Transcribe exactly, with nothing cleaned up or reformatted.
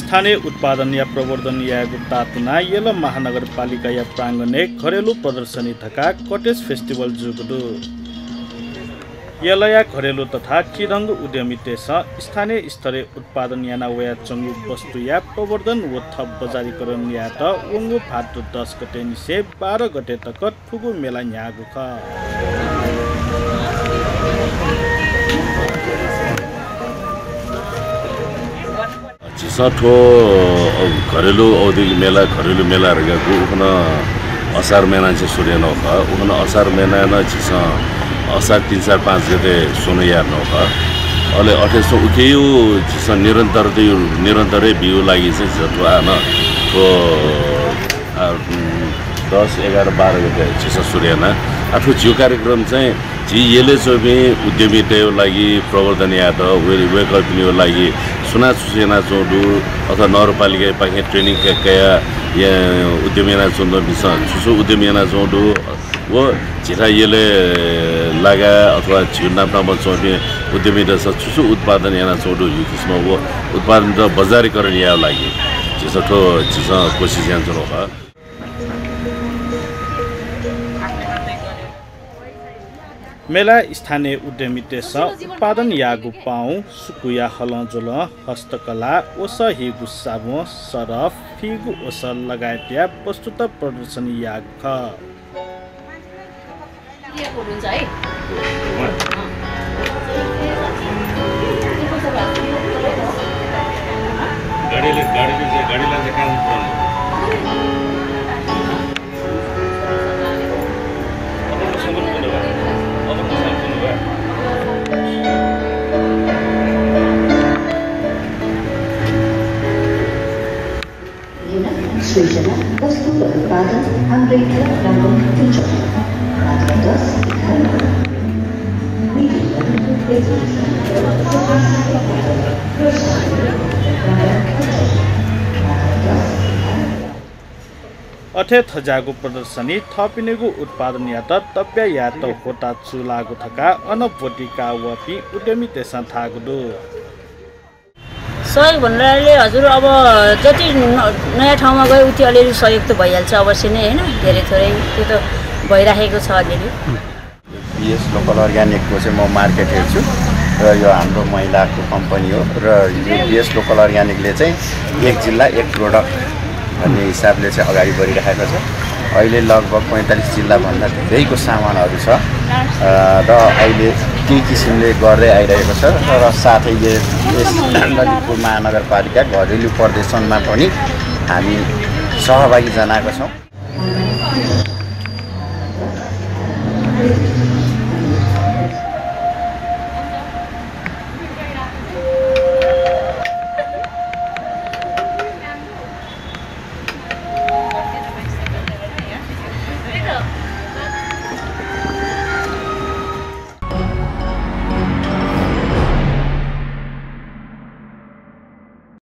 स्थानीय उत्पादनया प्रवर्धन यायेगु तातुनाः यल महानगरपालिकाया प्राङ्गणय् घरेलु प्रदर्शनी धकाः कटेज फेस्टिभल जूगु दु। यलया घरेलु तथा चिधंगु उद्यमीतय्‌सं स्थानीय स्तरय् उत्पादन याना वयाच्वंगु वस्तुया प्रवर्धन व थप बजारीकरण यायेत वंगु भाद्र दस गते निसें बाह्र गते तक थुगु मेला न्ह्याःगु खः। झीसं थ्व, अ, घरेलु औद्योगिक मेला, घरेलु मेला धकाः उखुन्हु असार महिनांनिसें सुरु यानागु खः। उखुन्हु असार महिनां नं झीसं असार तीन, चार, पाँच गते स्वन्हु यानागु खः। अले अथे सं उकिया झीसं निरन्तरता, निरन्तर हे बीगु लागि चाहिँ झीसं थ्व आः नं थ्व आ, उम्, दस, एघार, बाह्र गते झीसं सुरु याना। आ, थ्व झीगु कार्यक्रम चाहिँ झी यलय् च्वंपिं उद्यमीतय्‌गु लागि प्रवर्धन यायेत, वय्-, वय्‌कःपिनिगु लागि सुनां छु छु यानाच्वंगु दु, अथवा नगरपालिकापाखें training कया, कया, या, उद्यम यानाच्वंपिन्सं छु छु उद्यम यानाच्वंगु दु, व झीथाय् यलय् लागाः अथवा झीगु नाप नापं च्वंपिं उद्यमीतय्‌सं छु छु उत्पादन यानाच्वंगु दु, यो किसिमं व उत्पादनत बजारीकरण यायेगु लागि झीसं थ्व, झीसं कोसिस यानाच्वनागु खः। मेलाय् स्थानीय उद्यमीतय्‌सं उत्पादन याःगु पाउँ, सुकुया हलंज्वलं, हस्तकला, वसः हीगु साबुं, सरफ, फीगु वसः लगायतया वस्तुत प्रदर्शनी याःगु खः। गाडीले, गाडीले चाहिँ, गाडी लान्छ कहाँ? लिन, सृजना, वस्तु र उत्पादन हाम्रै ठाउँ राम्रो हुन्छ। मात्र दस एघार। अथे थज्याःगु प्रदर्शनी थःपिनिगु उत्पादनयात तब्या यायेत ह्वःताः चूलाःगु धकाः अन ब्वति काः वःपिं उद्यमीतय्‌सं धाःगु दु। सहयोग भन्नाले हजुर, अब जति न-, नयाँ ठाउँमा गयो उति अलिअलि सहयोग त भइहाल्छ अवश्य नै, होइन? धेरै थोरै त्यो त भइराखेको छ अलिअलि। बिएस लोकल अर्ग्यानिकको चाहिँ म मार्केट हेड छु र यो हाम्रो महिलाको कम्पनी हो र यो बिएस लोकल अर्ग्यानिकले चाहिँ एक जिल्ला एक प्रडक्ट भन्ने हिसाबले चाहिँ अगाडि बढिराखेको छ। अहिले लगभग पैँतालिस जिल्लाभन्दा धेरैको सामानहरू छ, अ, र अहिले त्यही किसिमले गर्दै आइरहेको छ र साथै यस, यस ललितपुर महानगरपालिका घरेलु प्रदर्शनमा पनि हामी सहभागी जनाएका छौँ।